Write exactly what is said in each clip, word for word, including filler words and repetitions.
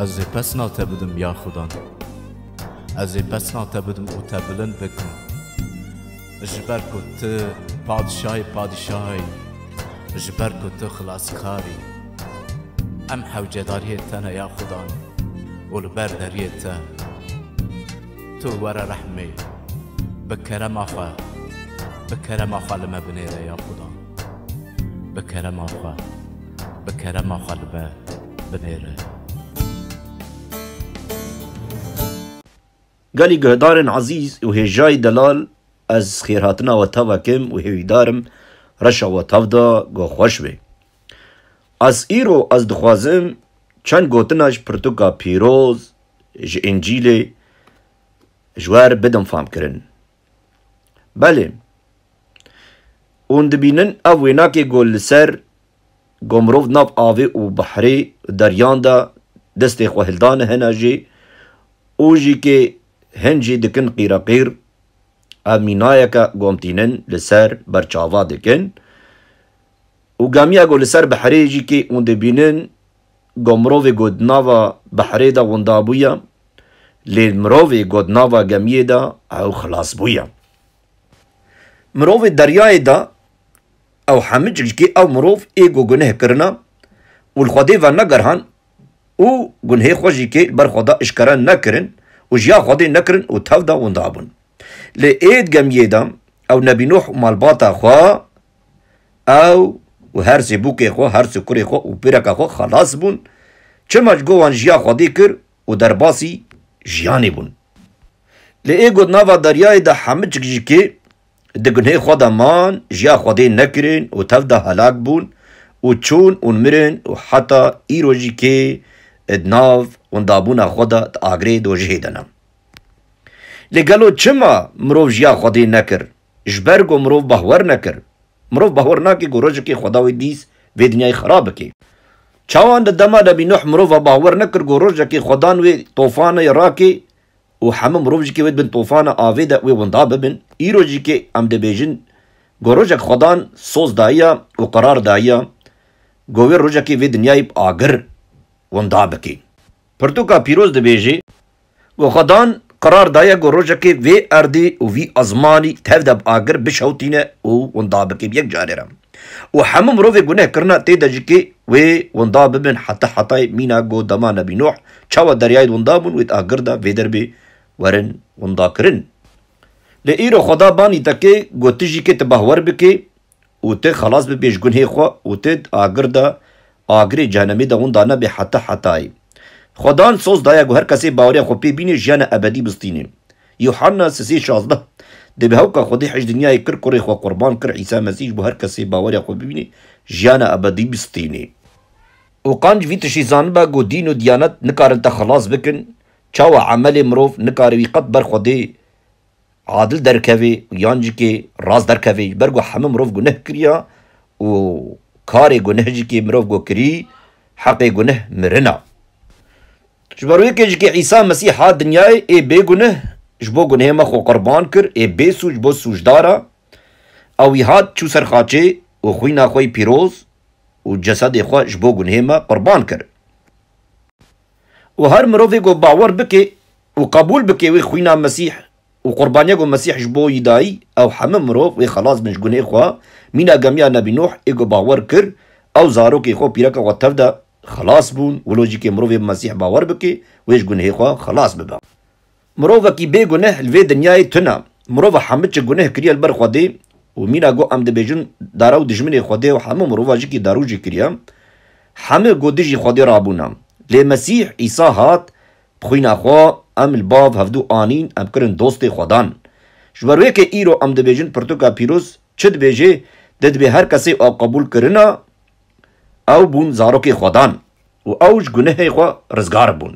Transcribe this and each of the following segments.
Ez ê pesna te bidim ya Xudan. Ez ê pesna te bidim û te bilind bikim. Ji ber ku tu padişahê padişahê, ji ber ku tu xilaskar î. Em hewcedariyê te ne ya Xudan û li ber deriyê te. Tu were rehmê. Bi kerema xwe, bi kerema xwe li me binêre ya Xudan. Bi kerema xwe, bi kerema xwe li me binêre. Gelî guhdarên ezîz û hêjayî delal, ez xêrhatina we tev kim û hêvîdar im reşa we tev de ku xweş be. Ez îro ez dixwazim çend gotina ji pirtûka pîroz ji Încîlê ji we re bidim famkirin. Belê. Hûn dibînin ev wênakê ku li ser ku mirov nav avê û behrê, deryan de destê xwe hildane hene jî û jî kê hin jî dikin qîreqîr, ev mînayeke ku em tînin li ser berçava dikin. Û gemiya ku li ser behrê jî kê hûn dibînin ku mirovê ku di nava behrê de winda bûye, lê mirovê ku di nava gemiyê de ew xilas bûye. Mirovê deryayê de ew hemicik ji kê ew mirov ê ku guneh kirina û li Xwedê ve negerhan û gunhê xwe jî kê li ber Xweda işkere nekirin û ji ya Xwedê nekirin û tev de winda bûn. Lê ê di gemiyê de ew Nebî Nuh û malbata xwe, ew û her sê bûkê xwe, her sê kurê xwe û pîreka xwe xelas bûn. Çima ji go wan ji ya Xwedê kir û derbasî jiyanê bûn. Lê ê ku di nava deryayê de hemicik jî kê di gunhê xwe de man, ji ya Xwedê nekirin û tev de helak bûn û çûn û mirin û heta îro jî kê di nav windabûna xwe de di agirê dojihê de ne. Lê gelo çima mirov ji ya Xwedê nekir? Ji ber ku mirov bahwer nekir. Mirov bahwer nake ku rojekê Xweda wê dîs vê dinyayê xera bike. Çawan di dema Nebî Nuh mirova bahwer nekir ku rojekê Xwedan wê tofanê rake û hemû mirov jî kê wê di bin tofana avê de wê winda bibin. Îro jî kê em dibêjin ku rojek Xwedan soz dayiya û qerar dayiya ku wê rojekê vê dinyayê bi agir winda bike. Pirtûka pîroz dibêje, Ku Xwedan qerar daye ku rojekê vê erdê û vî ezmanî tev de bi agir bişewtîne û winda bike bi yek carê re. Û hemû mirovê guneh kirina tê de jî kê wê winda bibin heta hetayê mîna ku dema Nebî Nuh çawa deryayê de winda bûn, wê di agir de vê derbê werin winda kirin. Lê îro Xweda banî te kê ku tu jî kê tu bahwer bikê, û tu xelas bibê ji gunhê xwe û tu di agir de, agirê cehenemê de winda nebê heta hetayê. Xwedan soz daye ku her kesê baweriya xwe pê bînê jiyana ebedî bistînê. Yuhanna sisê şazdeh, dibê hewka Xwedê hej dinyayê kir, kurê xwe qurban kir, Îsa Mesîh ji bo her kesê baweriya xwe bibînê, jiyana ebedî bistînê. Û qanc vî tiştî zanibe ku dîn û diyanet nikarin te xelas bikin, çawa emelê mirov nikare wî qet ber Xwedê adil derkevê û yan jî kê rast derkevê, ji ber ku hemû mirov guneh kiriya û karê guneh jî kê mirov ku kirî, heqê guneh mirina. Ji ber wê kê jî kê Îsa Mesîh hat dinyayê, ê bê guneh ji bo gunehê me xwe qurban kir, ê bê sûc ji bo sûcdara, ew wî hat çû ser xaçê û xwîna xwe yî pîroz û cesedê xwe ji bo gunehê me qurban kir. Û her mirovê ku bawer bike û qebûl bike wê xwîna Mesîh û qurbaniya ku Mesîh ji bo yî dayî, ew hemû mirov wê xelas bin ji gunê xwe. Mîna gemiya Nebî Nuh ê ku bawer kir, ew zarokê xwe, pîreka xwe tev de xelas bûn. Wilo jî kê mirovê bi Mesîh bawer bike, wê ji gunhê xwe xelas bibe. Mirovekî bê guneh li vê dinyayê tune. Mirova hemû çi guneh kiriye li ber Xwedê û mîna got em dibêjin dara û dijminê Xwedê û hemû mirova jî kî darû jî kiriye. Hemû got dijî Xwedê rabûne. Lê Mesîh Îsa hat, bi xwîna xwe em li bav hevdû anîn, em kirin dostê Xwedan. Ji ber wê ke îro em dibêjin pirtûka pîroz çi dibêje, de dibê her kesê ew qebûl kirina, ew bûn zarokê Xwedan û ew ji gunehê xwe rizgar bûn.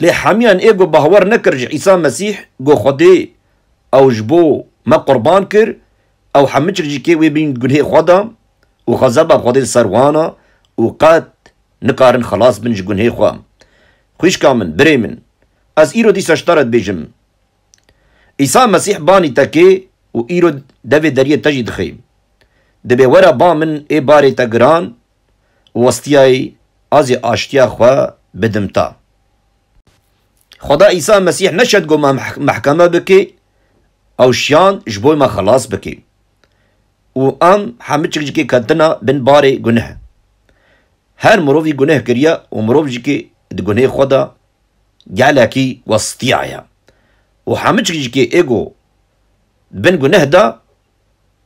Lê hemiyan ê ku bawer nekir ji Îsa Mesîh, ku Xwedê ew ji bo me qurban kir, ew hemiçik jî kê wê bîn gunhê xwe de û xezeba Xwedê li ser wan e û qet nikarin xelas bin ji gunhê xwe. Xwişka min, birê min, ez îro dîsa ji te re dibêjim, Îsa Mesîh banî te kê û îro devê deriyê te jî dixê. Dibê were ba min ê barê te giran û westiyayî, ez ê aştiya xwe bidim te. Xweda Îsa Mesîh neşet ku me meh-, mehkeme bike, ew şiyan ji bo me xelas bike. Û em hemû çik jikê ketine bin barê guneh. Her mirovî guneh kiriye û mirov jikê di gunehê xwe de gelekî westiyaye. Û hemû çik jikê ê ku bin guneh de,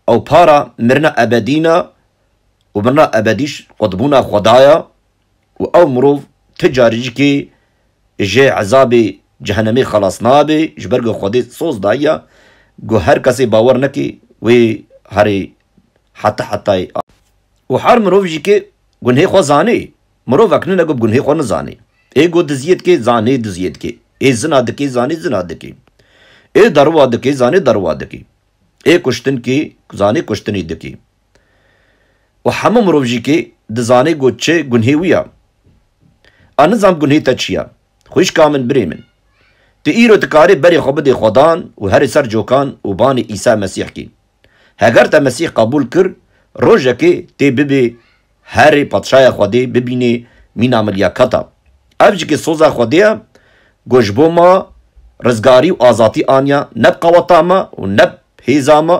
ew para mirina ebedî ne û mirina ebedî ji qutbûna Xwedaya û ew mirov ti carî jikê ji ezabê cehenemê xelas nabe, ji ber ku Xwedê soz daye ku her kesê bawer neke wê herê heta hetayê. Û her mirov jî ke gunhê xwe zanê, mirovek nine ku bi gunhê xwe nizanê. Ê ku diziyê dike, zanê diziyê dike. Ê zina dike, zanê zina dike. Ê derwa dike, zanê derwa dike. Ê kuştin ke, zanê kuştinê dike. Û hemû mirov jî ke dizanê ku çi gunhê wî ya. A nizam gunhê te çi ya? Xwişka min, birê min. Tu îro dikarê berê xwe bidê Xwedan û herê ser cokan û banê Îsa Mesîh kî. Heger te Mesîh qebûl kir, rojekê tê bibê herê Padşaya Xwedê bibînê mîna milyaketa. Ev jî ke soza Xwedê ye, ku ji bo me rizgarî û azatî aniya, ne bi qeweta me û ne bi hêza me,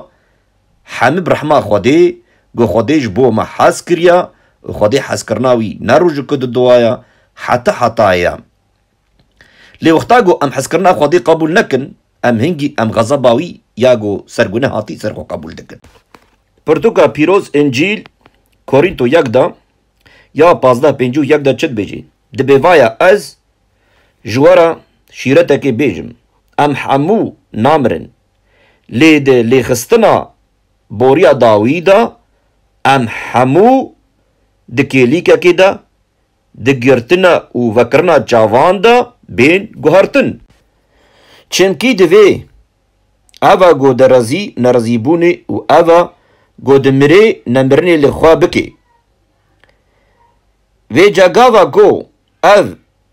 hemî bi rehma Xwedê, ku Xwedê ji bo me hez kiriya û Xwedê hezkirina wî ne rojek ku di dowa ye, heta hetayê ye. Lê wexta ku em hezkirina Xwedê qebûl nekin, em hingî em xezeba wî ya ku ser guneh hatî ser xwe qebûl dikin. Pirtûka pîroz Încîl Korînto yek de ya pazdeh pêncî û yek de çi dibêje? Dibê vaya ez ji we re şîretekê bêjim. Em hemû namirin. Lê di lêxistina boriya dawî de em hemû di kêlîkekê de di girtina û vekirina çavan de bên guhertin. Çimkî divê ev e ku derazî nerazîbûnê û ev e ku di mirê nemirinê li xwe bike. Vê cegava ku ev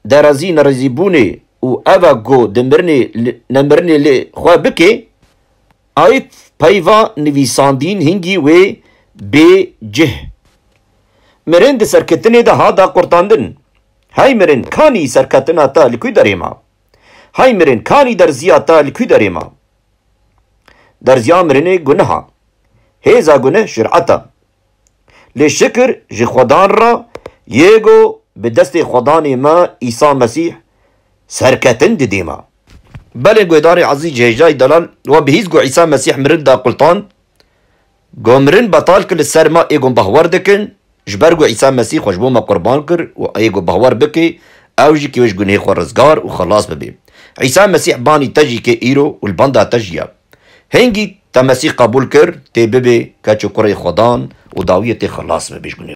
derazî nerazîbûnê û ev e ku di mirinê li, nemirinê li xwe bike, Ayb peyva nivîsandîn hingî wê bê cih. Mirin di serketinê de hat daqurtandin. Hey mirin, kanî serketina te li ku derê ma? Hey mirin, kanî derziya te li ku derê ma? Derziya mirinê guneha. Hêza guneh şir'et e. Lê şikir ji Xwedan re yê ku bi destê Xwedanê me Îsa Mesîh serketin didê me. Belê guhdarê ezîz, cihêjayî delal, we bihîst ku Îsa Mesîh mirin daqultan, ku mirin betal kir li ser me ê ku behwer dikin, ji ber ku Îsa Mesîh xwe ji bo me qurban kir û ê ku behwer bike, ew jî kê wê ji gunehê xwe rizgar û xelas bibe. Îsa Mesîh banî te jî kê îro û li benda te jî ye. Hingî te Mesîh qebûl kir, tê bibê keç û kurê Xwedan û dawiyê tê xelas bibê ji gunê.